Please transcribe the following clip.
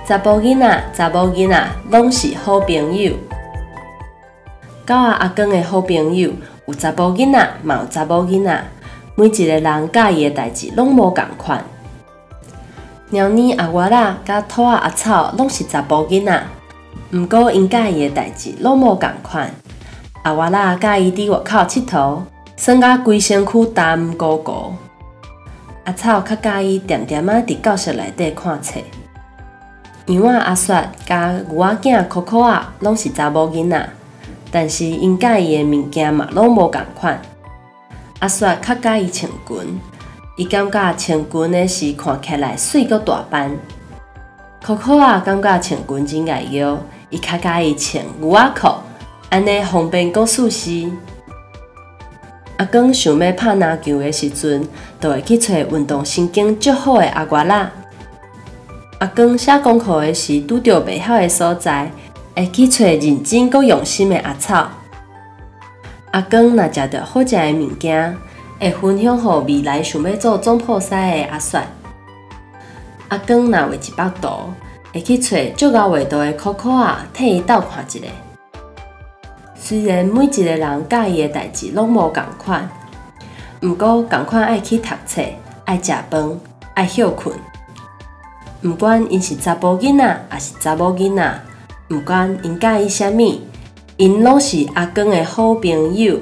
查埔囡仔、查某囡仔攏是好朋友。狗仔阿光的好朋友有查埔囡仔，嘛有查某囡仔。每一个人佮意的代誌攏無仝款。貓膩阿外仔佮兔仔阿草攏是查埔囡仔，毋過𪜶佮意的代誌攏無仝款。阿外仔佮意佇外口𨑨迌，耍甲規身軀澹糊糊。阿草較佮意恬恬仔佇教室內底看冊。羊仔阿雪佮牛仔囝可可仔攏是查某囡仔，但是𪜶佮意的物件嘛攏無仝款。阿雪較佮意穿裙，伊感覺穿裙的時看起來媠閣大範。可可仔感覺穿裙真礙尿，伊較佮意穿牛仔褲，按呢方便閣舒適。阿光想欲拍籃球的時陣，就會去揣運動神經足好的阿外仔。阿光寫功課的時，拄著袂曉的所在，會去揣認真閣用心的阿草。阿光若食著好食的物件，會分享予未來想欲做總鋪師的阿雪。阿光若畫一幅圖，會去揣足𠢕畫圖的可可仔，替伊鬥看一下。雖然每一个人佮意的代誌攏無仝款，毋過仝款愛去讀冊、愛食飯、愛歇睏。毋管𪜶是查埔囡仔，抑是查某囡仔，毋管𪜶佮意啥物，𪜶攏是阿光的好朋友。